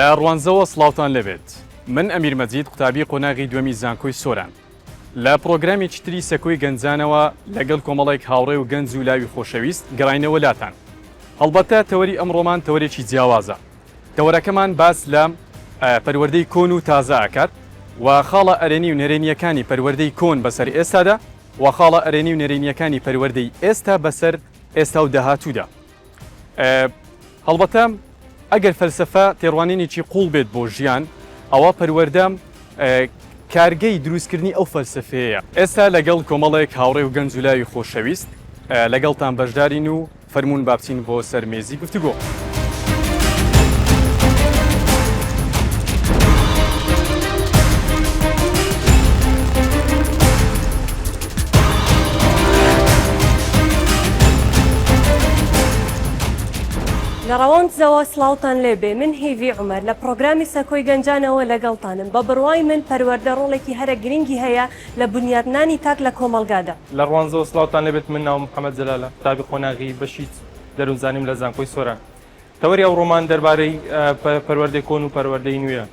لە ڕوانزەوە سڵاوتان لێبێت من ئەمیر مەجید قوتابی قۆناغی دووەمی زانکۆی سۆران لە پڕۆگرامێکی تری سەکۆی گەنجانەوە لەگەڵ کۆمەڵێک هاوڕێ و گەنج و لاوی خۆشەویست گەڕاینەوە لاتان هەڵبەتە تەوەری ئەمڕۆمان تەوەرێکی جیاوازە تەوەرەکەمان باس لە پەروەردەی کۆن و تازە ئەکات و خاڵە ئەرێنی و نەرێنییەکانی پەروەردەی کۆن بەسەر ئێستادا و خاڵە ئەرێنی و نەرێنییەکانی پەروەردەی ئێستا بەسەر ئێستا و داهاتوودا. هەڵبەتە ئەگەر فەلسەفە تێڕوانینێکی قوڵ بێت بۆ ژیان، ئەوا پەروەردە کارگەی دروستکردنی ئەو فەلسەفەیە. ئێستا لەگەڵ کۆمەڵێک هاوڕێ و گەنج و لاوی خۆشەویست لەگەڵتان بەشدارین و فەرموون با بچین بۆ سەر مێزی گفتوگۆ. لە ڕەواندزەوە سڵاوتان لێبێ من هیڤی عومەر لە پڕۆگرامی سەکۆی گەنجانەوە لەگەڵتانم بە بڕوای من پەروەردە ڕۆڵێکی هەرە گرنگی هەیە لە بنیاتنانی تاک لە کۆمەڵگادا. لە ڕوانزەوە سڵاوتان لێبێت من ناوم محەمەد جەلالە قوتابی قۆناغی بەشی دەروونزانیم لە زانکۆی سۆران. تەوەری ئەوڕۆمان دەربارەی پەروەردەی کۆن و پەروەردەی نوێیە.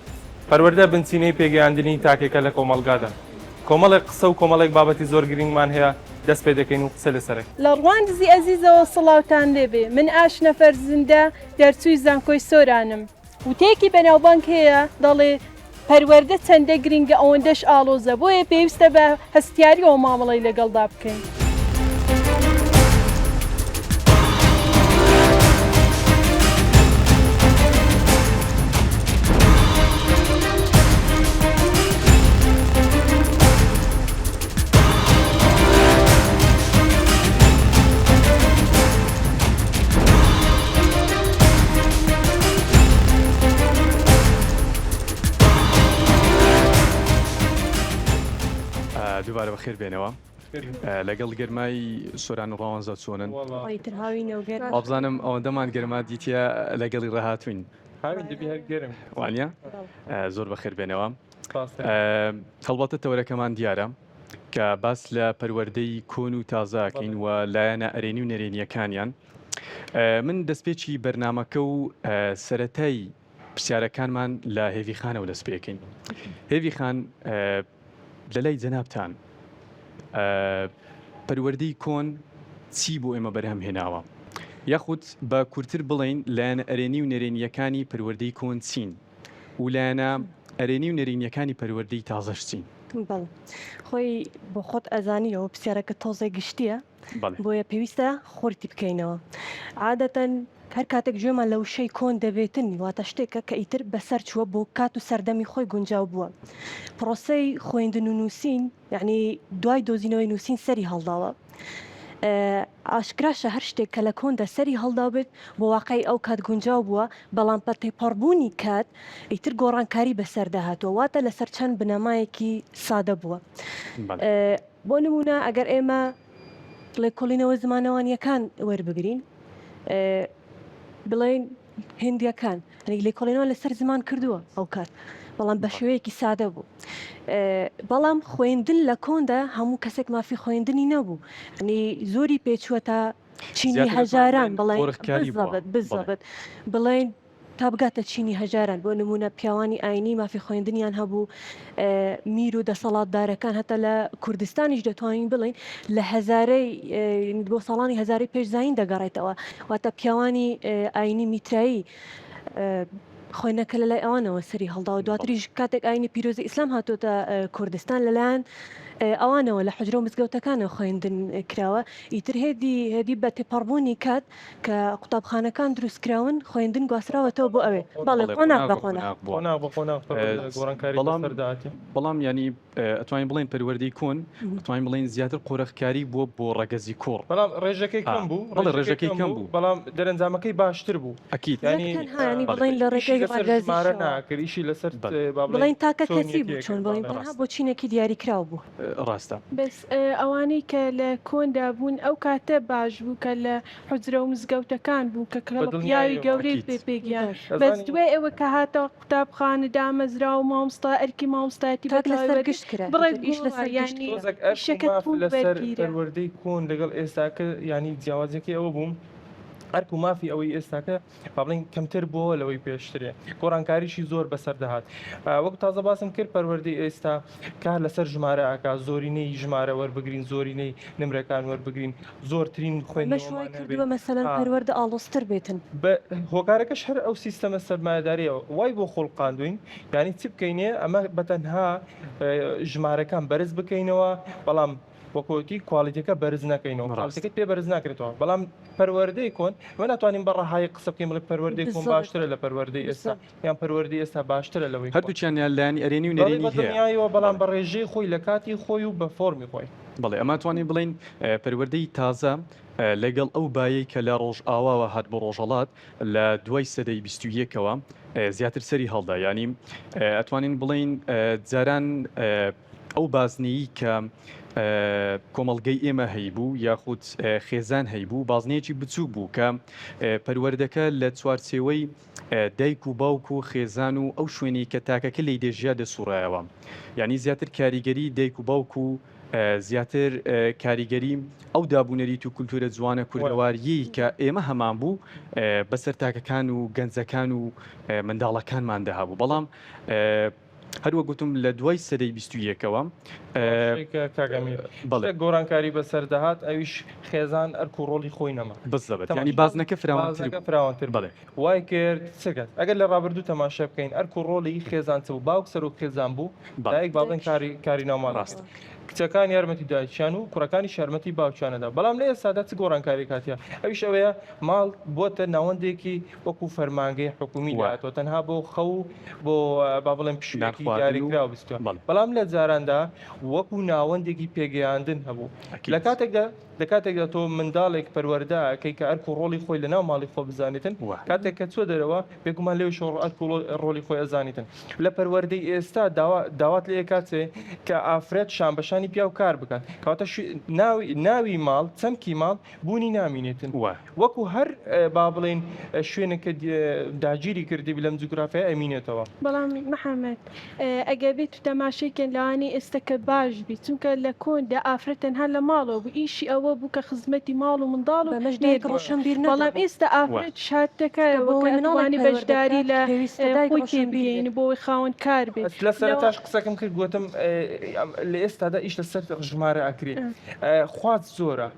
پەروەردە بنچینەی پێگەیاندنی تاکێکە لە کۆمەڵگادا. کۆمەڵێک قسە و کۆمەڵێک بابەتی زۆر گرینگمان هەیە دەست پێ دەکەین و قسە لەسەر. لە ڕواندزی ئەزیزەوە سڵاوتان لێبێ من ئاشنە فەرزندە دەرچووی زانکۆی سۆرانم. وتەیەکی بەناوبانگ هەیە دەڵێ، پەروەردە چەندە گرنگە ئەوەندەش ئاڵۆزە، بۆیە پێویستە بە هەستیارییەوە مامەڵەی لەگەڵدا بکەین. دووبارە بەخێر بێنەوە لەگەڵ گەرمای سۆران و ڕاوانزا چۆنن وابزانم ئەوەندەمان گەرما دیتە لەگەڵی ڕاهاتوین وانە زۆر بەخێر بێنەوە هەڵبەتە تەوەرەکەمان دیارە کە باس لە پەروەردەی کۆن و تازە ئەکەین و لایەنە ئەرێنی و نەرێنییەکانیان. من دەستپێکی بەرنامەکە و سەرەتای پرسیارەکانمان لە هێڤی خانەوە دەست پێکەین. هێڤی خان لە لای جەنابتان پەروەردەی کۆن چی بۆ ئێمە بەرهەم هێناوە؟ یاخود بە کورتتر بڵێین لایەنە ئەرێنی و نەرێنییەکانی پەروەردەی کۆن چین؟ و لایەنە ئەرێنی و نەرێنییەکانی پەروەردەی تازەش چین؟ بەڵێ خۆی بۆ خۆت ئەزانی ئەوە پرسیارەکە تۆزێک گشتییە بەڵێ. بۆیە پێویستە خورتی بکەینەوە. عادەتەن هەر کاتێک گوێمان لە وشەی کۆن دەبێتن واتە شتێکە کە ئیتر بەسەر چووە بۆ کات و سەردەمی خۆی گونجاو بووە. پڕۆسەی خوێندن و نووسین یەعنی دوای دۆزینەوەی نووسین سەری هەڵداوە. ئاشکراشە هەر شتێک کە لە کۆندا سەری هەڵدابێت بۆ واقعی ئەو کات گونجاو بووە، بەڵام بە تێپەڕبوونی کات ئیتر گۆڕانکاری بەسەردا هاتووە، واتە لەسەر چەند بنەمایەکی سادە بووە. بۆ نموونە ئەگەر ئێمە لێکۆڵینەوە زمانەوانییەکان وەربگرین، بڵێین هیندییەکان لێکۆڵینەوە لەسەر زمان کردووە ئەو کات، بەڵام بە شێوەیەکی سادە بوو. بەڵام خوێندن لە کۆندا هەموو کەسێک مافی خوێندنی نەبوو، یانی زۆری پێچووە تا چینی هەژاران بڵێین بزەبت بڵێین تا بگاتە چینی هەژاران بۆ نموونە پیاوانی ئاینی مافی خوێندنیان هەبوو میر و دەسەڵاتدارەکان هەتا لە کوردستانیش دەتوانین بڵێین لە هەزارەی بۆ ساڵانی هەزارەی پێش زایین دەگەڕێتەوە واتە پیاوانی ئاینی میترایی خوێندنەکە لەلای ئەوانەوە سەری هەڵداوە دواتریش کاتێک ئاینی پیرۆزی ئیسلام هاتۆتە کوردستان لەلایەن ئەوانەوە لە حجرە و مزگەوتەکانەوە خوێندن کراوە ئیتر هێدی هێدی بە تێپەڕبوونی کات کە قوتابخانەکان دروست کراون خوێندن گواستراوەتەوە بۆ ئەوێ بەڵێ قۆناغ بە قۆناغ. قۆناغ بە قۆناغ پەروەردە گۆڕانکاری بەڵام بەسەردا هاتیە. بەڵام یانی ئەتوانین بڵێین پەروەردەی کۆن ئەتوانین بڵێین زیاتر قۆرخکاری بووە بۆ ڕەگەزی کوڕ. بەڵام ڕێژەکەی ئا کەم بوو بەڵێ ڕێژەکەی ڕێژەکەی کەم کەم بوو بوو. بەڵام دەرەنجامەکەی باشتر بوو ئەکید. نەک یانی تەنها یانی بەڵێ. بڵێین لە ئیشی ڕێگەی لەسەر ژمارە ڕەگەزیشەوە. ناکرد ئیشی لەسەر بەڵێ. با بڵێین بڵێین تاکە کەسی چۆنیەتی بوو چۆن ئەکرد بڵێین بەڵێ. تەنها ڕاستە. بۆ چینێکی دیاریکراو بوو. ڕاستە. بەس ئەوانەی کە لە کۆندا بوون ئەو کاتە باش بوو کە لە حوجرە و مزگەوتەکان بوو کە بە کەڵە پیاوی دڵنیاییەوە. گەورەی ئەکید. پێ پێگیان بەس ئەزانی دوای ئەوە کە هاتە قوتابخانە دامەزرا و مامۆستا ئەرکی مامۆستایەتی بە تاک لەسەر تایبەتی گشت کرا بڕێک ئیتر ئیش گۆڕا لەسەر گشت یانی کرا. تۆزێک ئەرک و ئیشەکە ماف توند لەسەر وەرگیرا. پەروەردەی کۆن لەگەڵ ئێستاکە یانی جیاوازیەکەی ئەوە بوو. ئەرک و مافی ئەوەی ئێستاکە با بڵێین کەمتر بووەوە لەوەی پێشترێ، گۆڕانکاریشی زۆر بەسەر دەهات. وەک تازە باسم کرد پەروەردەی ئێستا کار لەسەر ژمارە ئەکا، زۆرینەی ژمارە وەربگرین، زۆرینەی نمرەکان وەربگرین، زۆرترین ئەمەش وای خوێندنەوەمان هەبێ. کردووە مەسەلەن پەروەردە ئاڵۆزتر بێتن. بە هۆکارەکەش هەر ئەو سیستەمە سەرمایەدارییە وای بۆ خوڵقاندووین، یانی چ بکەینێ ئەمە بە تەنها ژمارەکان بەرز بکەینەوە، بەڵام وەکۆتی کوالیتەکە بەرز نەکەینەوە کوالیتەکەت پێ بەرز ناکرێتەوە بەڵام پەروەردەی کۆن ئێمە ناتوانین بە ڕەهایی قسە بکەین بڵێ پەروەردەی کۆن باشترە لە پەروەردەی ئێستا یان پەروەردەی ئێستا باشترە لەوەی کۆن. هەردووکیان یان لایەنی ئەرێنی و بەڵێ نەرێنی بە هەیە. دڵنیایەوە بەڵام بە ڕێژەی خۆی لە کاتی خۆی و بە فۆرمی خۆی. بەڵێ ئەمە توانین بڵێین پەروەردەی تازە لەگەڵ ئەو بایەی کە لە ڕۆژئاواوە هات بۆ ڕۆژهەڵات لە دوای سەدەی 21ەوە زیاتر سەری هەڵدا یانی ئەتوانین بڵێین جاران ئەو بازنەیی کە کۆمەڵگەی ئێمە هەیبوو یاخود خێزان هەیبوو بازنەیەکی بچووک بوو کە پەروەردەکە لە چوارچێوەی دایک و باوک و خێزان و ئەو شوێنەی کە تاکەکە لێی دەژیا دەسوڕایەوە یانی زیاتر کاریگەری دایک و باوک و زیاتر کاریگەری ئەو دابونەریت و کولتوورە جوانە کوردەوارییەی کە ئێمە هەمان بوو بەسەر تاکەکان و گەنجەکان و منداڵەکانماندا هەبوو بەڵام هەروەک گوتم لە دوای سەدەی 21ەوە کاک ئەمیر بەڵێ. شتێک گۆڕانکاری بەسەر دەهات ئەویش خێزان ئەرک و ڕۆڵی خۆی نەما. بالضبط یانی بازنەکە فراوانتر بازنەکە بوو. فراوانتر بوو. بەڵێ. وای کرد چ کات ئەگەر لە ڕابردوو تەماشا بکەین ئەرک و ڕۆڵی خێزان چ بوو باوک سەرۆک خێزان بوو بەڵێ. دایک با بڵێین کاری کاری ناو ماڵی ڕاستە. کرد کچەکان یارمەتی دایکیان و کوڕەکانیش یارمەتی باوکیان ئەدا بەڵام لە ئێستادا چ گۆڕانکاریەک هاتیە ئەویش ئەوەیە ماڵ بۆتە ناوەندێکی وەکو فەرمانگەی حکومی لێهاتووە تەنها بۆ خەو و بۆ با بڵێم پشوویەکی دیاریکراو بستووە بەڵام لە جاراندا وەکو ناوەندێکی پێگەیاندن هەبوو لە کاتێکدا لە کاتێکدا تۆ منداڵێک پەروەردە ئەکەی کە ئەرک و ڕۆڵی خۆی لە ناو ماڵی خۆ بزانێتن کاتێک کە چوە دەرەوە بێگومان لەوێشەوە ئەرک و ڕۆڵی خۆی ئەزانیتن لە پەروەردەی ئێستا داوا داوات لێ ئەکات چێ کە ئافرەت شانبەشانی پیاو کار بکات کەواتە ناوی ناوی ماڵ چەمکی ماڵ بوونی نامینێتن. وەکو هەر با بڵێین شوێنێک کە داگیری کردبی لەم جوگرافیایە ئەمینێتەوە. بەڵام محمد ئەگەر بێت و تەماشەی کەن لەوانەیە ئێستا کە باش بی چونکە لە کۆندا ئافرەت تەنها لە ماڵەوە بوو ئیشی ئەوە بوو کە خزمەتی ماڵ و منداڵ و بەمەش دایک مێردی بکات ڕۆشنبیر بەڵام نەدەبوو. ئێستا ئافرەتیش هاتتەکایەوە چونکە بۆ کە ئەوەی مناڵێک ئەتوانی پەروەردە بەشداری بکات لە پێویستە دایک خۆی پێ ڕۆشنبیر بێت. بگەینی بۆ ئەوەی خاوەن کار بێت لە لەوە سەرەتاش قسەکەم کرد گۆتم لە ئێستادا ئیش لەسەر ژمارە ئەکرێ خواست زۆرە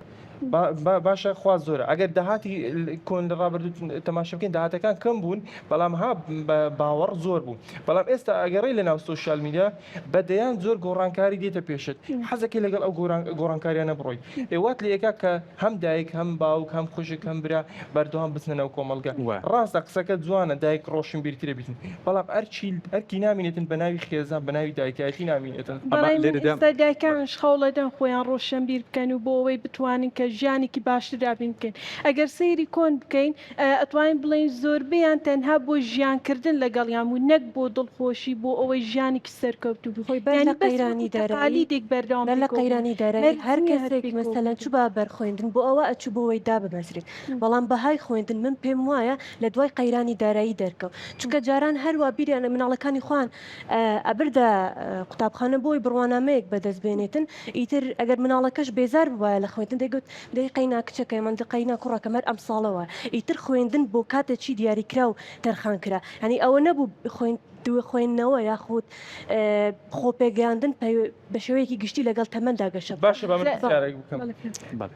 باشە خوا زۆرە ئەگەر داهاتی کۆن لە ڕابردوو تەماشا بکەین داهاتەکان کەم بوون بەڵام ها باوەڕ زۆر بوو بەڵام ئێستا ئەگەڕی لە ناو سۆشیال میدیا بە دەیان زۆر گۆڕانکاری دێتە پێشت حەزەکەی لەگەڵ ئەو گۆڕانکاریانە بڕۆی ئێوات لە یەکا کە هەم دایک هەم باوک هەم خوشک هەم برا بەردەوام بچنە ناو کۆمەڵگە ڕاستە قسەکە جوانە دایک ڕۆشنبیرترە بیتن بەڵام ئەرکی ئەرکی نامینێتن بە ناوی خێزان بە ناوی دایکایەتی نامینێتن. بەڕای من ئێستا دایکانش هەوڵەدەن خۆیان ڕۆشنبیر بکەن و بۆ ئەوەی بتوانن کە ژیانێکی باشتر دابین بکەن ئەگەر سەیری کۆن بکەین ئەتوانین بڵێین زۆربەیان تەنها بۆ ژیان کردن لەگەڵیان بوو نەک بۆ دڵخۆشی بۆ ئەوەی ژیانێکی سەرکەوتوو بوو خۆی بەر یانی لە بەس قەیرانی وەکو دارایی تەقالیدێک بەردەوام بەر لە پێکەوە بوون قەیرانی دارایی مەرج هەر نییە هەر کەسێک پێکەوە مەسەلەن بن. چووبا بەر خوێندن بۆ ئەوە ئەچوو بۆ ئەوەی دابمەزرێت بەڵام بەهای خوێندن من پێم وایە لە دوای قەیرانی دارایی دەرکەوت چونکە جاران هەروا بیریان لە مناڵەکانی خۆیان ئەبردە قوتابخانە بۆی بڕوانامەیەک بەدەست بێنێتن ئیتر ئەگەر مناڵەکەش بێزار بوایە لە خوێندن دەیگوت دەی قەینا کچەکەم ئەم قەینا کوڕەکەم هەر ئەمساڵە وایە ئیتر خوێندن بۆ کاتێکی دیاریکراو تەرخان کرا یانی ئەوە نەبوو خوێند خوێندنەوە یاخود خۆپێگەیاندن بە شێوەیەکی گشتی لەگەڵ تەمەندا گەشە بکات. باشە با من پرسیارێک بکەم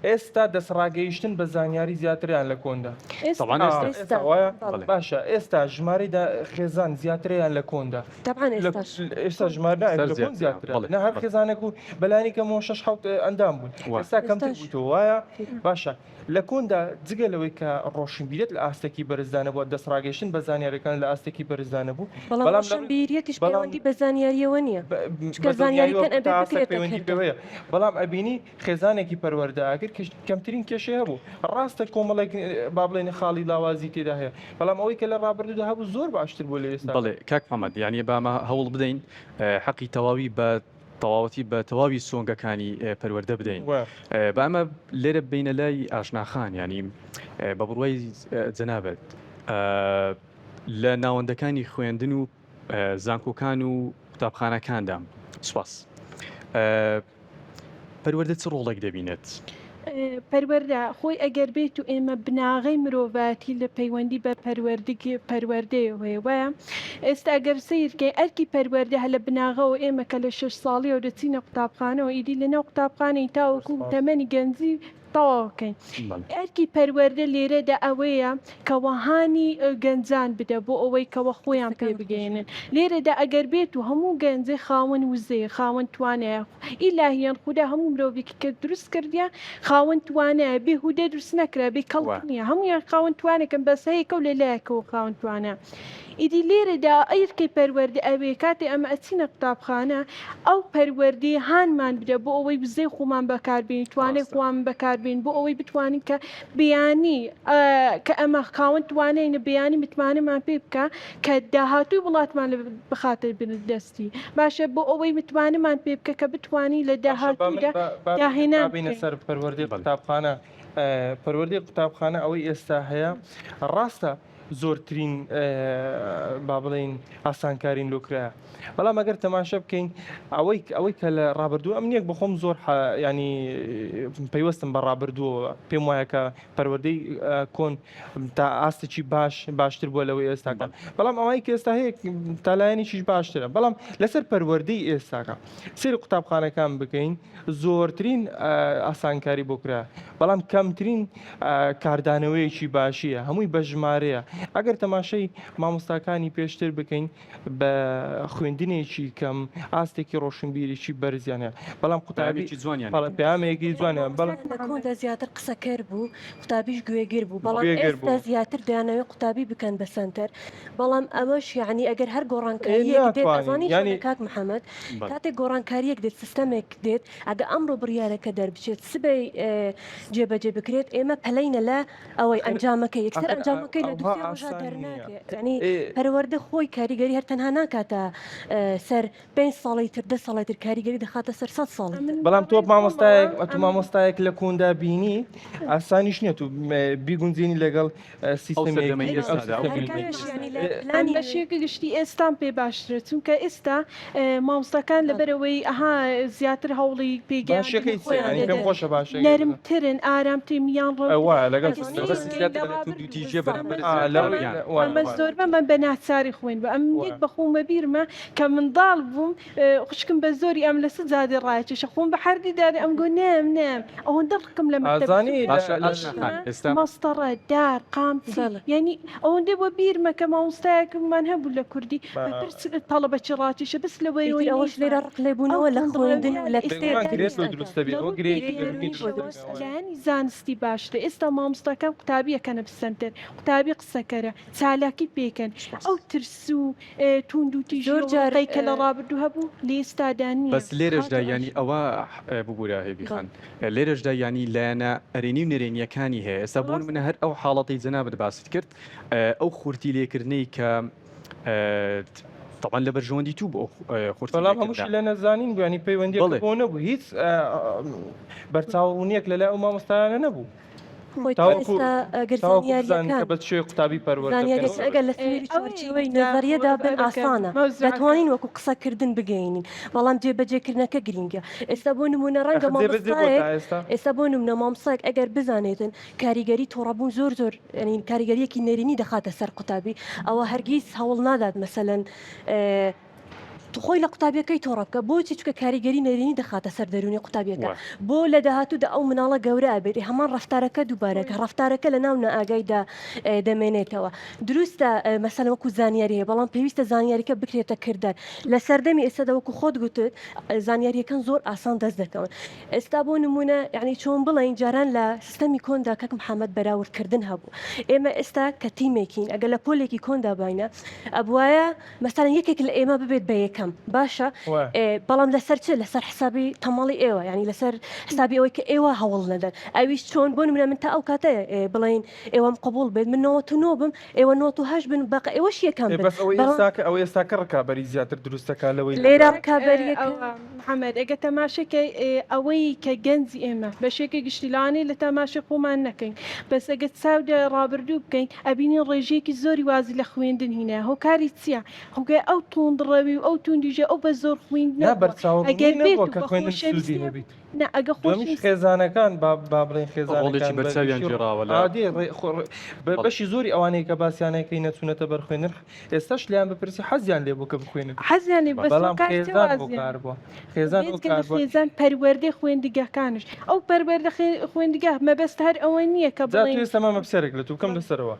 ئێستا دەستڕاگەیشتن بە زانیاری زیاترە یان لە کۆندا؟ تەبعەن ئێستا. ئێستا وایە؟ باشە ئێستا ژمارەی خێزان زیاترە یان لە کۆندا؟ تەبعەن ئێستاش. ئێستا ژمارە نا لە کۆن زیاترە نا هەر خێزانێک و بەلانی کەمەوە شەش حەوت ئەندام بوون ئێستا کەمتر بوویتەوە وایە؟ باشە لە کۆندا جگە لەوەی کە ڕۆشنبیریەت لە ئاستێکی بەرزدا نەبووە، دەستڕاگەیشتن بە زانیارییەکان لە ئاستێکی بەرزدا نەبوو، بەڵام بەڵام لە ڕووی ڕۆشنبیریەتیش بەڵام پەیوەندی بە زانیارییەوە نییە، چونکە بە دڵنیاییەوە زانیاریەکان تا ئەبێ ئاستێک بکرێتە پەیوەندی کردە. پێوەیە، بەڵام ئەبینی خێزانێکی پەروەردە ئەکرد کە کەمترین کێشەی هەبوو. ڕاستە کۆمەڵێک با بڵێین خاڵی لاوازی تێدا هەیە، بەڵام ئەوەی کە لە ڕابردوودا هەبوو زۆر باشتر بوو لە ئێستادا. بەڵێ کاک محەمەد، یانی با ئەمە هەوڵ بدەین حەقی تەواوی بە تەواوەتی بە تەواوی سۆنگەکانی پەروەردە بدەین با ئەمە لێرە بینە لای ئاشناخان ینی بە بڕوای جەنابەت لە ناوەندەکانی خوێندن و زانکۆکان و قوتابخانەکاندا سوپاس پەروەردە چ ڕۆڵێک دەبینێت؟ پەروەردە خۆی ئەگەر بێت و ئێمە بناغەی مرۆڤایەتی لە پەیوەندی بە پەروەردگی پەروەردەیەوە هەیە وایە ئێستا ئەگەر سەیر کەین ئەرکی پەروەردە هەر لە بناغەوە ئێمە کە لە شەش ساڵیەوە دەچینە قوتابخانەوە ئیدی لەناو قوتابخانەی تاوەکو تەمەنی گەنجی تەواو کەین ئەرکی پەروەردە لێرەدا ئەوەیە کەوا هانی گەنجان بدە بۆ ئەوەی کەوا خۆیان پێ بگەیەنن لێرەدا ئەگەر بێت و هەموو گەنجێ خاوەن وزەیە خاوەن توانایە ئیلاهیەن خودا هەموو مرۆڤێکی کە دروست کردیە خاوەن توانایە بێ هودە دروست نەکرا بێ کەڵک نییە هەموویان خاوەن توانێکن بەس هەیەکە و لە لایەکەوە خاوەن توانا ئیدی لێرەدا ئەرکی پەروەردە ئەوەیە کاتێ ئەمە ئەچینە قوتابخانە ئەو پەروەردەیە هانمان بدە بۆ ئەوەی وزەی خۆمان بەکاربێنین توانای خۆمان بەکاربێنین بۆ ئەوەی بتوانین کە بیانی کە ئەمە خاوەن تواناینە بیانی متمانەمان پێ بکە کە داهاتووی وڵاتمان لە بخاتە بن دەستی باشە بۆ ئەوەی متمانەمان پێ بکە کە بتوانین لە داهاتوودا داهێنان بینە سەر پەروەردەی قوتابخانە پەروەردەی قوتابخانە ئەوەی ئێستا هەیە ڕاستە زۆرترین با بڵێین ئاسانکارین لۆ کرایە بەڵام ئەگەر تەماشا بکەین ئەوەی ئەوەی کە لە ڕابردوو ئەم نیەک بخۆم زۆر ینی پەیوەستم بە ڕابردووەوە پێم وایە کە پەروەردەی کۆن تا ئاستێکی باش باشتر بووە لەوەی ئێستاکە بەڵام ئەوەی کە ئێستا هەیە تا لایەنێکیش باشترە بەڵام لەسەر پەروەردەی ئێستاکە سەیری قوتابخانەکان بکەین زۆرترین ئاسانکاری بۆ کرا بەڵام کەمترین کاردانەوەیەکی باشیە هەمووی بە ژمارەیە ئەگەر تەماشای مامۆستاکانی پێشتر بکەین بە خوێندنێکی کەم ئاستێکی ڕۆشنبیریی بەرزیان هەیە بەڵام قوتابیی جوانیان پەیامێکی جوانیان بەڵام لە کۆندا زیاتر قسەکەر بوو قوتابیش گوێگر بوو بەڵام ئێستا زیاتر دەیانەوێت قوتابی بکەن بە سەنتەر بەڵام ئەمەش یعنی ئەگەر هەر گۆڕانکاریەک دێت ئەزانی چۆنە کاک محەممەد کاتێک گۆڕانکاریەک دێت سیستەمێک دێت ئەگە ئەمڕۆ بڕیارەکە دەربچێت سبەی جێبەجێ بکرێت ئێمە پەلەینە لە ئەوەی ئەنجامەکەی یەکسەر ئەنجامەکەی لە دوو سێ ڕۆژا دەرناکرێت یعنی پەروەردە خۆی کاریگەری هەر تەنها ناکاتە سەر پێنج ساڵی تر دە ساڵی تر کاریگەری دەخاتە سەر سەد ساڵی تر. بەڵام تۆ مامۆستایەک ئەتو مامۆستایەک لە کۆندا بینی ئاسانیش نییە تو بیگونجێنی لەگەڵ سیستەمێکی ئەو سیستەمەی ئێستا. بە شێوەیەکی گشتی ئێستام پێ باشترە چونکە ئێستا مامۆستاکان لەبەرئەوەی ئەها زیاتر هەوڵی پێگەیاندنی خۆیان دەدەن نەرمترن ئارامترن میانڕەوترن ئەمە زۆربە من بە ناچاری خوێن بوو ئەم یەک بە خۆم بەبیرمە کە منداڵ بووم خوشکم بە زۆری ئەم لەسە جادەی ڕایەکێشا خۆم بە حەردی دادێ ئەم گۆ نەم نەم ئەوەندە ڕقم لە مەکتەب مەستەڕە دار قامچی یانی ئەوەندە بۆ بیرمە کە مامۆستایەکمان هەبوو لە کوردی بە پرس تەڵەبەکی ڕاکێشە بەس لەوەیەوە ئیتر ئەوەش لێرە ڕق لێبوونەوە لە خوێندن و لە کتێب لایەنی زانستی باشترە ئێستا مامۆستاکان قوتابیەکەنە بسەنتەر قوتابی قسەکەرە چالاکی پێکەن ئەو ترس و توندوتیژی زۆر و جار ڕقەی کە لە ڕابردوو هەبوو لە ئێستادا نییە. بەس لێرەشدا خاتوو یانی ئاش ئەوە ببورە هێڤی بەڵێ. خان لێرەشدا یانی لایەنە ئەرێنی و نەرێنییەکانی هەیە ئێستا بۆ ڕاستە. نمونە هەر ئەو حاڵەتەی جەنابت باست کرد ئەو خورتی لێکردنەی کە تەبعەن لە بەرژەوەندی تو بۆ ئەو خورتی بەڵام لێکردنە. هەمووشی لە نەزانین بوو یانی پەیوەندییەکە بەڵێ. بۆ نەبوو هیچ بەرچاوڕوونییەک لەلای ئەو مامۆستایانە نەبوو. خۆی تا تاوەکو ئێستا ئەگەر تاوەکو بزانن زانیارییەکان کە بە چ شێوەیەک قوتابی پەروەردە بکەن زانیارییەکان ئەگەر لە سنووری چوارچێوەی نەزەرییەدا بن ئاسانە دەتوانین وەکو قسەکردن بگەیەنین بەڵام جێبەجێکردنەکە گرینگە ئێستا بۆ نموونە ڕەنگە ئەخر جێبەجێ بۆ مامۆستایەک تا ئێستا ئێستا بۆ نمونە مامۆستایەک ئەگەر بزانێتن کاریگەری توڕەبوون زۆر زۆر یانی کاریگەرییەکی نەرێنی دەخاتە سەر قوتابی ئەوە هەرگیز هەوڵ نادات مەسەلەن خۆی لە قوتابیەکەی تۆڕە بکە بۆچی چونکە کاریگەری نەرێنی دەخاتە سەر دەروونی قوتابیەکە بۆ لە داهاتوودا ئەو مناڵە گەورە ئەبێت هەمان ڕەفتارەکە دووبارەکە ڕەفتارەکە لە ناو نائاگایدا دەمێنێتەوە دروستە مەسەلەن وەکو زانیاری هەیە بەڵام پێویستە زانیاریکە بکرێتە کردار لە سەردەمی ئێستادا وەکو خۆت گوتت زانیاریەکان زۆر ئاسان دەست دەکەون ئێستا بۆ نمونە یعنی چۆن بڵێین جاران لە سیستەمی کۆندا کاک محەممەد بەراوردکردن هەبوو ئێمە ئێستا کە تیمێکین ئەگەر لە پۆلێکی کۆندا باینە ئەبوایە مەسەلەن یەکێک لە ئێمە ببێت بە یەکەم باشە بەڵام لەسەر چ لەسەر حسابی تەمەڵی ئێوە یعنی لەسەر حسابی ئەوەی کە ئێوە هەوڵ نەدەن ئەویش چۆن بۆ نمونە من تا ئەو کاتە بڵێین ئێوەم قبوڵ بێت من 99 بم ئێوە 98 بن بەق ئێوەش یەکەم بن بەس ئەوەی ئێستاکە ئەوەی ئێستاکە ڕکابەری زیاتر دروست دەکات لەوەی لێرە ڕکابەریەکە محەمەد ئەگەر تەماشەی کەی ئەوەی کە گەنجی ئێمە بە شێکەی گشتی لەوانەیە لە تەماشەی خۆمان نەکەین بەس ئەگەر چاو لە ڕابردوو بکەین ئەبینین ڕێژەیەکی زۆری وازی لە خوێندن هینایە هۆکاری چیە هۆکای ئەو توندڕەوی و ئەو توندیژە ئەو بە زۆر خویندنە نا بووە بەرچاوڕوونی ئەگەر بێت نەبووە و کە بە خوێندن سوودی خۆشەویستی هەبیت. نا ئەگە دووەمیش خۆشی خێزانەکان با با بڵێین ڕۆڵێکی خێزانەکان بە بەرچاویان گشتی گێڕاوە لە ئادێ ڕێ خۆ ڕێ بە بەڵێ. بەشی زۆری ئەوانەی کە باسیانەکەی نەچوونەتە بەر خوێندن ئێستاش لێیان بپرسی حەزیان لێ بوو کە بخوێنن حەزیان لێ بەس بەڵام هۆکار خێزان جیاوازیان هۆکار بووە خێزان بێجگە لە هۆکار بووە خێزان پەروەردەی خوێندگەکانش ئەو پەروەردە خوێندگە مەبەست هەر ئەوە نییە کە جا تۆ بڵێین ئێستا مامە پرسیارێک لە تۆ بکەم لەسەرەوە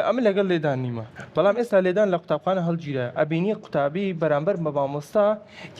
ئەمن لەگەڵ لێدان نیمە بەڵام ئێستا لێدان لە قوتابخانە هەڵگیرایە ئەبینی قوتابی بەرامبەر بە مامۆستا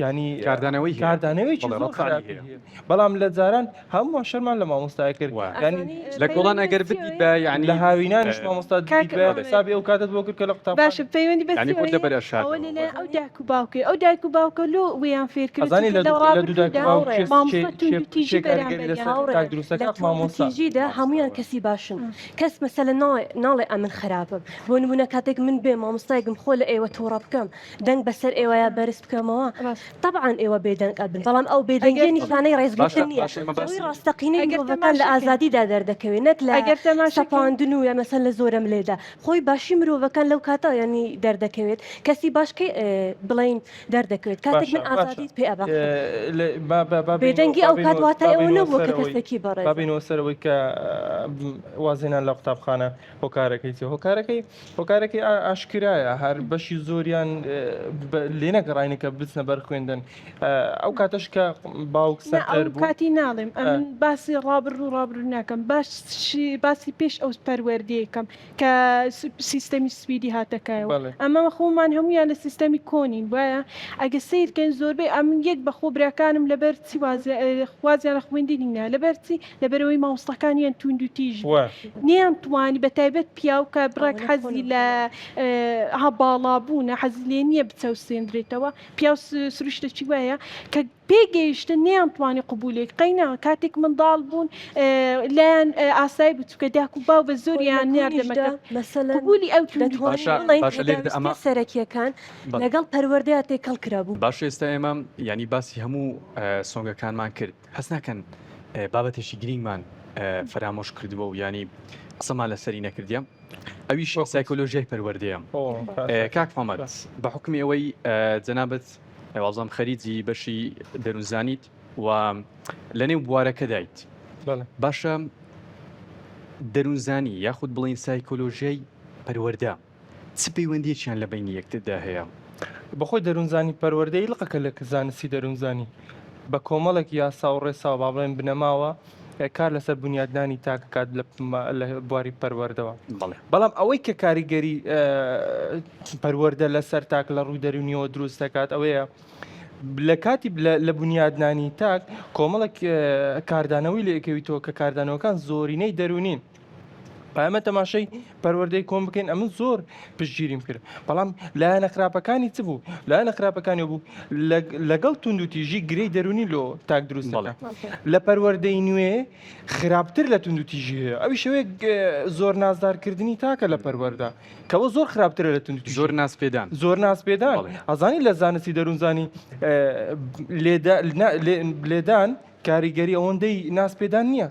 یانی کاردانەوەی هەیە کاردانەوەیەکی بەڵێ زۆر ڕەد فعلی خراپی هەیە هەیە بەڵام لە جاران هەموومان شەرمان لە مامۆستای کرد وایە. یانی ئەزانی لە کۆڵان پەیوەندی بە ئەگەر چیەوە بدیت هەیە؟ بە یانی لە هاوینانیش مامۆستا کاک دیت بە محمد حسابی ئەو کاتت بۆ کرد کە لە قوتابخانە باشە پەیوەندی بە یانی چیەوە خۆت هەیە؟ لەبەر ئەوە ئەشاردەوە لەلایەن ئەو دایک و باوکەی ئەو دایک و باوکە لۆ ویان فێر کرد ئەزانی چونکە لە لە دوو لە دوو دایک ڕابردوودا و باوک هاوڕێ چێ چێ مامۆستا چێ توندوتیژی چێ کاریگەری بەرامبەریان لەسەر هاوڕێ تاک لە دروست دەکات مامۆستا توندوتیژیدا هەمویان مامۆستا کەسی باشن کەس مەسەلەن ناڵێ ناڵێ ئەمن خراپم بۆ نمونە کاتێک من بێ مامۆستایەکم خۆ لە ئێوە توڕە بکەم دەنگ بەسەر ئێوەیا بەرز بکەمەوە ڕاست تەبعەن ئێوە بێدەنگ ئەبن بەڵام ئەو بێدەنگیە ئەگەر نیشانەی باشە ڕێزگرتن نییە باشە ئێمە ڕووی باسی ڕاستەقینەی ئەگەر مرۆڤەکان لە تەماشا کەین ئازادیدا دەردەکەوێت نەک لە ئەگەر تەماشا کەین سەپاندن و یا مەسەن لە زۆرەملێدا خۆی باشی مرۆڤەکان لەو کاتە یانی دەردەکەوێت کەسی باش کەی بڵێین دەردەکەوێت کاتێک باشە من باشە ئازادیت پێ ئەبەخشم لە با با با بێینەوە بێدەنگی با ئەو کات بێینەوە واتای با ئەوە بێینەوە نەبووە کە سەرەوەی کەسێکی با بەڕێزە بێینەوە سەرەوەی کە وازهێنان لە قوتابخانە هۆکارەکەی چیە هۆکارەکەی هۆکارەکەی ئاشکرایە هەر بەشی زۆریان لێ نەگەڕاینە کە بچنە بەر خوێندن ئەو کاتەش کە باوک سەنتەر بوو کاتی ناڵێم ئەمن باسی ڕابر و ڕابر ناکەم باش باسی پێش ئەو پەروەردەیەکەم کە سیستەمی سویدی هاتەکایەوە ئەمە خۆمان هەمویان لە سیستەمی کۆنین وایە ئەگە سیرکەین زۆربەی ئەمن یەک بەخۆ براکانم لەبەر چی وازیان لە خوێندنی نا لەبەر چی لەبەرئەوەی مامۆستاکانیان توندوتیژ بوون نەیان توانی بە تایبەت پیاو کە بڕێک حەزی لە ها باڵا بوونە حەزی لێ نییە بچەوسێندرێتەوە پیاو سروشتەکی وایە کە پێگەیشتن نەیان توانی قبولێک قەینا کاتێک منداڵ بوون لایان ئاسایی بوو چونکە داک و باو بە زۆریان ناردە مەکتەب مەسەلەن قبولی ئەو دەتوانین باشە بڵێین باشە لێرەدا پێداویستیە ئەمە سەرەکیەکان لەگەڵ پەروەردەیا تێکەڵ کرابوو. باشە ئێستا ئێمە یانی باسی هەموو سۆنگەکانمان کرد هەست ناکەن بابەتێکی گرینگمان فەرامۆش کردووە و یانی قسەمان لەسەری نەکردیە ئەویش سایکۆلۆژیای پەروەردەیە کاک محمد بە حکمی ئەوەی جەنابەت وازم خەریجی بەشی دەروونزانیت و لەنێو بوارەکەدایت باشە دەروونزانی یاخود بڵین سایکۆلۆژیای پەروەردە چ پەیوەندیەکیان لە بەینی یەکتردا هەیە؟ بەخۆی دەروونزانی پەروەردەیی لقەکە لە زانستی دەروونزانی بە کۆمەڵێک یاسا و ڕێسا و با بڵێین بنەماوە کار لەسەر بونیادنانی تاک ئەکات لە بواری پەروەردەوە. بەڵێ. بەڵام ئەوەی کە کاریگەری پەروەردە لەسەر تاک لە ڕووی دەروونیەوە دروست دەکات ئەوەیە لە کاتی لە بونیادنانی تاک کۆمەڵێک کاردانەوەی لێکەویتەوە کە کاردانەوەکان زۆرینەی دەروونین. ئێمە تەماشای پەروەردەی کۆن بکەین ئەمن زۆر پشتگیریم کرد بەڵام لایەنە خراپەکانی چ بوو لایەنە خراپەکانی بوو لەگەڵ توندوتیژی گرێی دەرونی لۆ تاک دروست دەکات لە پەروەردەی نوێ خراپتر لە توندوتیژی هەیە ئەوی شێوەیەک زۆر نازدارکردنی تاکە لە پەروەردە کەەوە زۆر خراپترە لە توندوتیژی زۆر ناز پێدان زۆر ناز پێدان ئەزانی لە زانستی دەروونزانی لێدان کاریگەری ئەوەندەی ناز پێدان نییە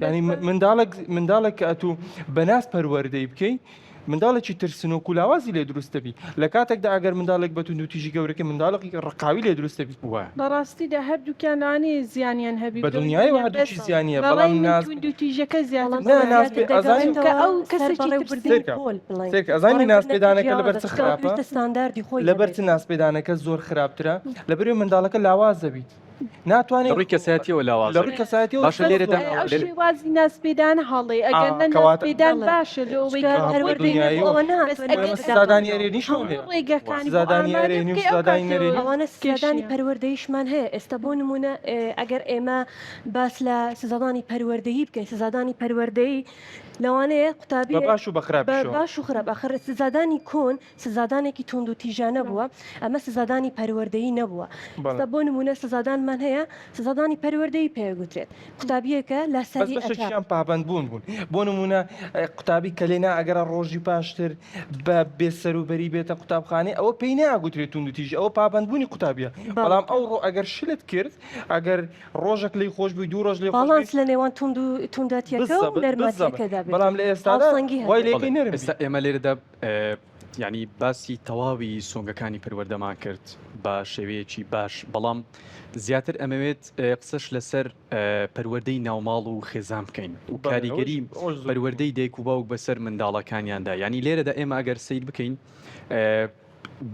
یانی منداڵێک منداڵێک کە ئەتوو بە ناز پەروەردەی بکەی منداڵێکی ترسنۆک و لاوازی لێ دروست دەبی لە کاتێکدا ئەگەر منداڵێک بە توندوتیژی گەورەکەی منداڵێکی ڕقاوی لێ دروست دەبی. لە ڕاستیدا هەردووکیان لەوانەیە زیانیان هەبی بە دڵنیایەوە هەردووکی زیانیە بەڵام ناز توندوتیژەکە زیاتر نا ناز پێ ئەزانی چونکە ئەو کەسێکی سەیرکە سەیرکە ئەزانی ناز پێدانەکە لەبەر چ خراپە ستانداردی خۆی لەبەر چ ناز پێدانەکە زۆر خراپترە لەبەرئەوەی منداڵەکە لاواز دەبیت. ناتوانێت لە ڕووی کەسایەتیەوە لاواز لە ڕووی کەسایەتیەوە باشە لێرەدا ئەو شێوازی نازپێدانە هەڵەیە ئەگەر نە کەواتە نازپێدان باشە لۆ ئەوەی چونکە کە خۆی پەروەردەی دڵنیایی نەبوو ئەوە بەس نەهاتووە ئەگەر ناو سزادانی ئەرێنیشمان هەموو هەیە ڕێگەکانی بۆ سزادانی ئامادە ئەرێنی و بکەی ئەو سزادانی کاتە نەرێنی ئەوانە سزادانی کێشەیە. پەروەردەیشمان هەیە ئێستا بۆ نمونە ئەگەر ئێمە باس لە سزادانی پەروەردەیی بکەین سزادانی پەروەردەیی لەوانەیە بە قوتابیەک باش و بە بە خراپیشەوە باش و خراپ ئاخر سزادانی کۆن سزادانێکی توندوتیژانە بووە، ئەمە سزادانی پەروەردەیی نەبووە. ئێستا بۆ نموونە سزادانمان هەیە، سزادانی پەروەردەیی پێ ئەگوترێت. قوتابییەکە بەس لاساری ئەکا. بەشێکیان پابەندبوون بوون. بۆ نموونە قوتابی کە لێ نائەگەرا ڕۆژی پاشتر بە بێسەروبەری بێتە قوتابخانەی ئەوە پێی ناگوترێت توندوتیژی، ئەوە پابەندبوونی قوتابییە. بەڵام ئەوڕۆ ئەگەر شلت کرد، ئەگەر ڕۆژێک لێی خۆش بووی، دوو ڕۆژ لێی خۆش بووی. باڵانس لە نێوان توند و تونداتییەکە و بالضبط، بالضبط. نەرماتییەکەدا بێت. بەڵام لە ئێستادا هاوسەنگی وای هەبێت. لێکەی نەرم ئێستا بی. ئێمە لێرەدا یانی باسی تەواوی سۆنگەکانی پەروەردەمان کرد. بە شێوەیەکی باش بەڵام زیاتر ئەمەوێت قسەش لەسەر پەروەردەی ناوماڵ و خێزان بکەین و کاریگەری پەروەردەی دایک و باوک بەسەر منداڵەکانیاندا یانی لێرەدا ئێمە ئەگەر سەیر بکەین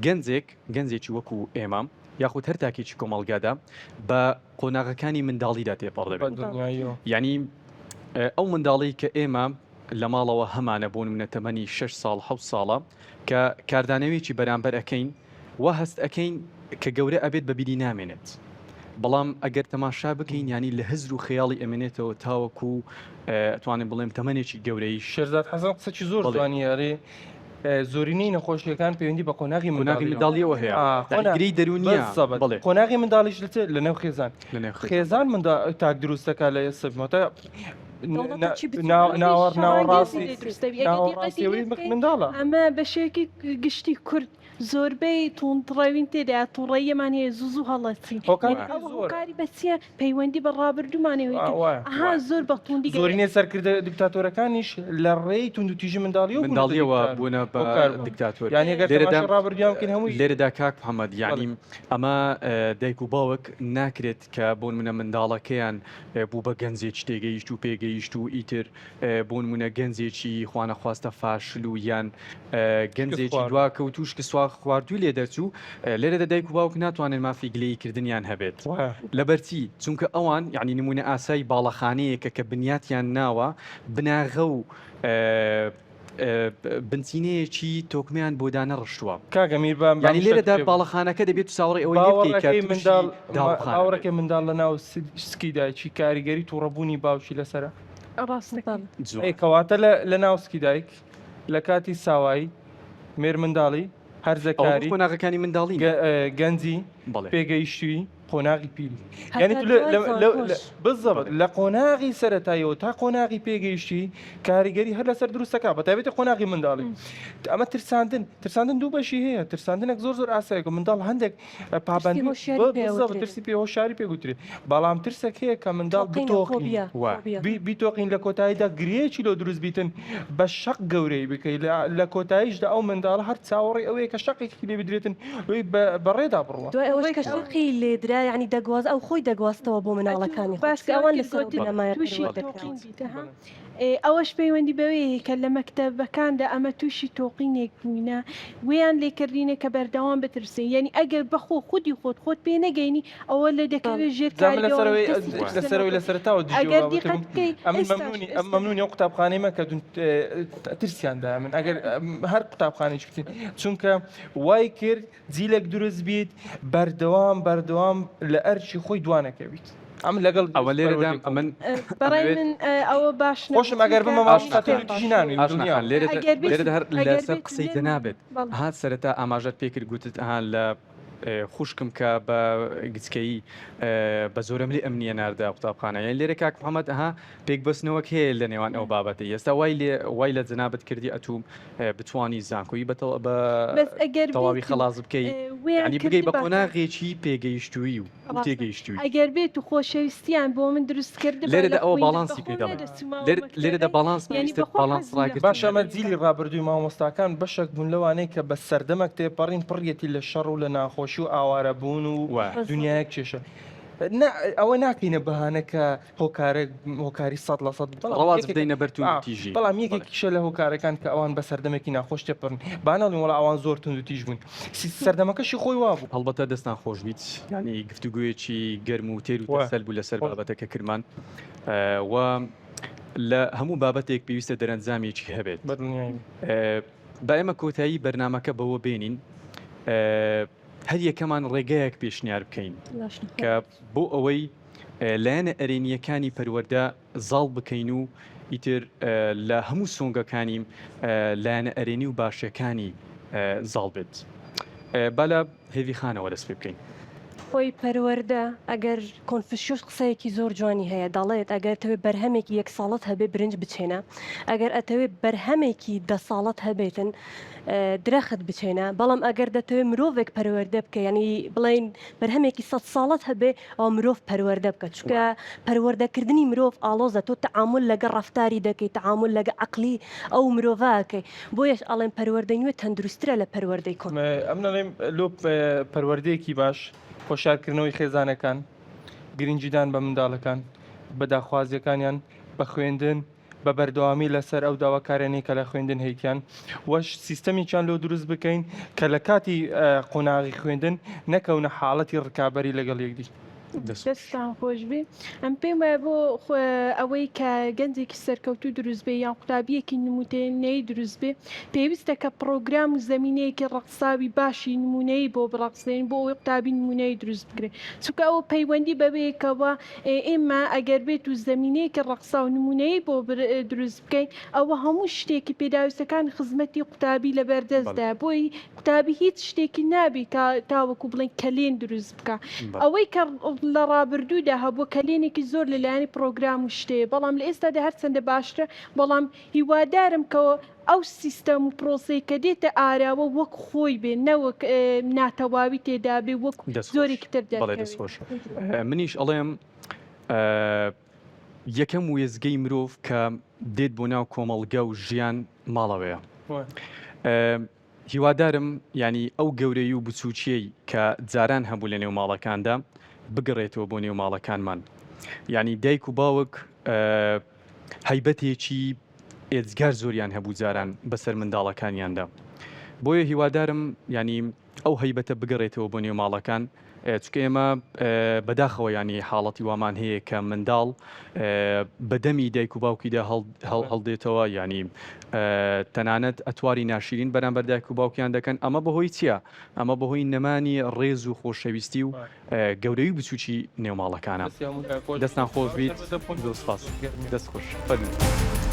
گەنجێک گەنجێکی وەکو ئێمە یاخود هەر تاکێکی کۆمەڵگادا بە قۆناغەکانی منداڵیدا تێپەڕ دەبێت یعنی ئەو منداڵی کە ئێمە لە ماڵەوە هەمانە بۆ نمونە تەمەنی 6 ساڵ 6 ساڵە کە کاردانەوەیەکی بەرامبەر ئەکەین وا هەست ئەکەین کە گەورە ئەبێت بە بیری نامێنێت بەڵام ئەگەر تەماشا بکەین یانی لە هزر و خەیاڵی ئەمێنێتەوە تاوەکو ئەتوانم بڵێم تەمەنێکی گەورەیش. شێرزاد حەسەن قسەکی زۆر بەڵێ. جوانی ئەرێ زۆرینەی نەخۆشیەکان پەیوەندی بە قۆناغی قۆناغی منداڵیەوە منداڵیەوە هەیە ئا یانی قۆنا گرێی دەروونیە بالضبط بەڵێ. قۆناغی منداڵیش لە چ لە نێو خێزان لە نێو خێزان خێزان مندا تاک دروست دەکا لە ئێستا مەتا دەوڵەتێکی بچووک ناوەڕ شەڕانگێزی ناوەڕاستی لێ دروست دەبی ئەگەر دیقەتی ناوەڕاستی لێ ئەوەی بکەین منداڵە. ئەمە بە شێوەیەکی گشتی کورد زۆربەی توندڕەوین تێدایە توڕەییەمان هەیە زوو زوو هەڵەچین هۆکاری یانی خۆی ئەوە زۆرە. هۆکاری بە چیە پەیوەندی بە ڕابردوومانەوە ئا کە وایە. ئەها زۆر بە توندی گەورە زۆرینەی سەرکردە دیکتاتۆرەکانیش لە ڕێی توندوتیژی منداڵیەوە بوونەتە منداڵیەوە دیکتار بوونە بە هۆکار بوون دیکتاتۆر یانی ئەگەر لێرەدا تەماشای ڕابردوویان بکەین هەمووی لێرەدا کاک محەممەد بەڵێ. یانی ئەمە دایک و باوک ناکرێت کە بۆ نمونە منداڵەکەیان بوو بە گەنجێکی تێگەیشتوو پێگەیشتوو ئیتر بۆ نمونە گەنجێکی خوانەخواستە فاشل و یان گەنجێکی دواکەوتوو شکستخواردووی لێ دەرچوو، لێرەدا دایک و باوک ناتوانن مافی گلەیی کردنیان هەبێت. لەبەرچی؟ چونکە ئەوان یانی نمونە ئاسای باڵەخانەیەکە کە بنیاتیان ناوە، بناغە و بنچینەیەکی تۆکمەیان بۆ دانەڕشتووە. کاک ئەمیر با یانی شتێک لێرەدا پێ بڵێم. باڵەخانەکە دەبێت تو چاوەڕێی ئەوەی لێ بکەی کە باوەڕەکەی تووشی منداڵ داڕوخان ئەبێت. باوەڕەکەی منداڵ لە ناو سکی دایکی کاریگەری توڕەبوونی باوکی لەسەرە؟ ڕاست دەکەی. ئەی جوان. کەواتە لە ناو سکی دایک لە کاتی ساوایی، مێرمنداڵی، ئەوە بۆ هەرزەکاری، قۆناغەکانی منداڵی گە گەنجی، بەڵێ. پێگەیشتوویی، قۆناغی پیری. یانی هەتا تو لە دوای لە لە زانکۆش. بالضبط بەڵێ. لە قۆناغی سەرەتاییەوە تا قۆناغی پێگەیشتوویی کاریگەری هەر لەسەر دروست دەکا بە تایبەتی قۆناغی منداڵی. ئەمە ترساندن ترساندن دوو بەشی هەیە ترساندنێک زۆر زۆر ئاسایە کە منداڵ هەندێک ترسی پابەندی هۆشیاری پێ بالضبط ئەوترێ. ترسی پێ هۆشیاری پێ گوترێ بەڵام ترسێک هەیە کە منداڵ تۆقینە بتۆقین فۆبیا وا. فۆبیا. بی بیتۆقین لە کۆتاییدا گرێیەکی لۆ دروست بیتن بە شەق گەورەی بکەی لە لە کۆتاییشدا ئەو منداڵە هەر چاوەڕێی ئەوەیە کە شەقێکی لێ بدرێتن لۆی بە بەڕێدا بڕوا. دوای ئەوەش کە شەقی لێدرا یانی دەگواز ئەو خۆی دەگواستەوە بۆ ئەتوو مناڵەکانی خۆی باسی چونکە ئەوە ئەوان کرد لەسەر ئەو گۆتت بنەمایە تووشی پەروەردە تۆقین کراون. بیت ها ئەوەش پەیوەندی بەوەی هەیە کە لە مەکتەبەکاندا ئەمە تووشی تۆقینێک بووینە وێیان لێکردینە کە بەردەوام بترسین یانی ئەگەر بەخۆ خودی خۆت خۆت پێ نەگەینی ئەوە لە دەکەوێ ژێر جا من کاریگەوە لەسەرەوەی کەسی لەسەرەوەی ترسنۆک لە سەرەتاوە دژی ئەو ئەگەر بابەتە دیقەت بووم بکەی ئەمن ئێستاش مەمنونی ئەم ئێستا مەمنونی ئەو قوتابخانەی مە کە دون ترسیان دایە من ئەگەر هەر قوتابخانەیەکی بچین چونکە وای کرد جیلێک دروست بیت بەردەوام بەردەوام لە ئەرکی خۆی دوانەکەویت ئەم لەگەڵ ئەوە لێرەدا پەروەردەی ئەمن بەڕای ئەمەوێت من ئەوە باش نەبوو خۆشم ئەگەر چونکە بمە مامۆستا ئاشنا توندوتیژی خان پێم باش نانویم ئاشنا دڵنیام خان لێرەدا ئەگەر بێت لێرەدا هەر ئەگەر لەسەر بێت قسەی لێم جەنابت بەڵێ هات سەرەتا ئاماژەت پێکرد گوتت ئەها لە خوشکم کە بە گچکەیی بە زۆرەملی ئەمنیە ناردە قوتابخانە یان لێرە کاک محەممەد ئەها پێکبەستنەوەک هەیە لە نێوان ئەو بابەتە ئێستا وای لێ وای لە جەنابت کردی ئەتوو بتوانی زانکۆی بە بە بەس ئەگەر تەواوی بێت و خەڵاس بکەی ویان یعنی بگەی بە کردبا کە قۆناغێکی پێگەیشتوویی و ڕاستە تێگەیشتووی. ئەگەر بێت و خۆشەویستیان بۆ من دروست کردبا لێرەدا لە ئەوە خویندن باڵانسی پێ بەخۆم دەڵێن نەدەچوومەوە لێر لێرەدا مەکتەبێ باڵانس یانی پێویستە بەخۆم باڵانس حەزم لە ڕاگرتن باشە ئەمە هەبێت. خوێندن جیلی ڕابردووی مامۆستاکان بەشێک بوون لەوانەی کە بە سەردەمەک تێپەڕین پڕیەتی لە شەڕ و لە ناخۆشی و ئاوارەبوون و وایە. بالضبط. دونیایەک کێشە نا ئەوە ناکەینە بەهانە کە هۆکارێک هۆکاری 100% بەڵام ڕەواج یەکێکە بدەینە بەر ئا توندوتیژی. بەڵام بەڵێ. یەکێکیشە لە هۆکارەکان کە ئەوان بە سەردەمێکی ناخۆش تێپەڕن با نەڵێین وەڵا ئەوان زۆر توندوتیژ بوون سەردەمەکەشی خۆی وابوو. هەڵبەتە دەستان خۆش بیت یانی گفتوگۆیەکی گەرم و تێر و وایە تەسەل بوو لەسەر خۆش بابەتەکە کرمان و لە هەموو بابەتێک پێویستە دەرەنجامێکی هەبێت. بەدڵنیایی. با ئێمە کۆتایی بەرنامەکە بەوە بێنین هەر یەکەمان ڕێگایەک پێشنیار بکەین کە بۆ ئەوەی لایەنە ئەرێنییەکانی پەروەردە زاڵ بکەین و ئیتر لە هەموو سۆنگەکانی لایەنە ئەرێنی و باشەکانی زاڵ بێت. با لە هێڤی خانەوە دەست پێ بکەین. خۆی پەروەردە ئەگەر کۆنفشیۆس قسەیەکی زۆر جوانی هەیە دەڵێت ئەگەر ئەتەوێ بەرهەمێکی یەک ساڵەت هەبێ برنج بچێنە ئەگەر ئەتەوێ بەرهەمێکی دە ساڵەت هەبێتن درەخت بچێنە بەڵام ئەگەر دەتەوێ مرۆڤێک پەروەردە بکە یعنی بڵێین بەرهەمێکی سەد ساڵەت هەبێ ئەوە مرۆڤ پەروەردە بکە چونکە پەروەردەکردنی مرۆڤ ئاڵۆزە تۆ تەعامول لەگەڵ ڕەفتاری دەکەی تەعامول لەگە عەقلی ئەو مرۆڤە ئەکەی بۆیەش ئەڵێم پەروەردەی نوێ تەندروستترە لە پەروەردەی کۆن. ئەمن ئەڵێم لۆ پەروەردەیەکی باش هۆشیارکردنەوەی خێزانەکان، گرنگیدان بە منداڵەکان، بە داخوازیەکانیان، بە خوێندن، بە بەردەوامی لەسەر ئەو داواکاریانەی کە لە خوێندن هەیتیان و سیستەمێکیان لۆ دروست بکەین کە لە کاتی قۆناغی خوێندن نەکەونە حاڵەتی ڕکابەری لەگەڵ یەکدی. دەستتان خۆشبێ ئەم پێم وایە بۆ ئەوەی کە گەنجێکی سەرکەوتوو دروست بێ یان قوتابیەکی نموونەیی دروست بێ پێویستە کە پڕۆگرام و زەمینەیەکی ڕەخساوی باشی نموونەیی بۆ بڕەخسێنین بۆ ئەوەی قوتابی نموونەیی دروست بکرێ چونکە ئەوە پەیوەندی بەوەیەکەوە ئێمە ئەگەر بێت و زەمینەیەکی ڕەخساو نموونەیی بۆ دروست بکەین ئەوە هەموو شتێکی پێداویستەکانی خزمەتی قوتابی لەبەردەستدایە بۆی قوتابی هیچ شتێکی نابی تا تاوەکو بڵێن کەلێن دروست بکا ئەوەی کە لە ڕابردوودا هەبووە کەلێنێکی زۆر لە لایەنی پڕۆگرام و شتەیە بەڵام لە ئێستادا هەرچەندە باشترە بەڵام هیوادارم کە ئەو سیستەم و پرۆسەی کە دێتە ئاراوە وەک خۆی بێ نەوەک ناتەواوی تێدا بێ وەک دەست خۆش زۆرێکی تر بەڵێ دەست دەرکەوێ. خۆش منیش ئەڵێم یەکەم وێستگەی مرۆڤ کە دێت بۆ ناو کۆمەڵگە و ژیان ماڵەوەیە هیوادارم یانی ئەو گەورەی و بچووکیەی کە جاران هەبوو لە نێو ماڵەکاندا بگەڕێتەوە بۆ نێو ماڵەکانمان یانی دایک و باوک هەیبەتێکی ئێجگار زۆریان هەبوو جاران بەسەر منداڵەکانیاندا بۆیە هیوادارم یانی ئەو هەیبەتە بگەڕێتەوە بۆ نێو ماڵەکان چونکە ئێمە بەداخەوە یانی حاڵەتی وامان هەیە کە منداڵ بە دەمی دایک و باوکیدا هەڵدێتەوە یانی تەنانەت ئەتواری ناشرین بەرامبەر دایک و باوکیان دەکەن ئەمە بەهۆی چییە؟ ئەمە بەهۆی نەمانی ڕێز و خۆشەویستی و گەورەی و بچووکی نێو ماڵەکانە. دەستان خۆش بیت زۆر سپاس دەست خۆش فەرموو.